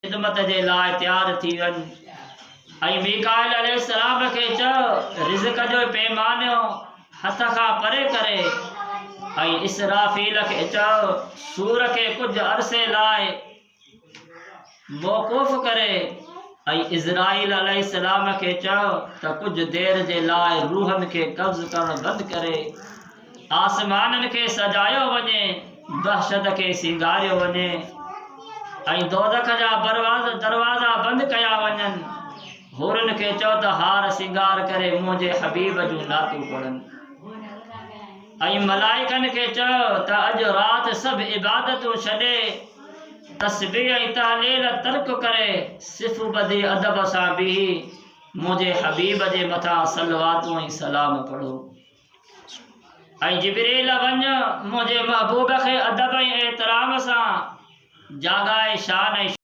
خدمت جي لاء تيار ٿي وڃ ۽ ميڪائيل عليه السلام کي چئه رزق جو پيمانو هٿ کان پري ڪري ۽ اسرافيل کي چئه صور کي ڪجهه عرصي لاء موقوف ڪري ۽ عزرائيل عليه السلام کي چئه ته ڪجهه دير جي لاء روحن کي قبض ڪرڻ بند ڪري. آسمانن کي سجايو وڃي، بهشت کي سينگاريو وڃي ۽ دوزخ جا دروازا بند ڪيا وڃن. حورن کي چئو ته هار سينگار ڪري منهنجي حبيب جون نعتون پڙهن ۽ ملائڪن کي چئو ته اڄ رات سڀ عبادتون ڇڏي تسبيح ۽ تهليل ترڪ ڪري صف ٻڌي ادب سان بيهي منهنجي حبيب جي مٿان صلواتون ۽ سلام پڙهو. ۽ جبرئيل وڃ منهنجي محبوب کي ادب ۽ احترام سان جاڳائي شان ۽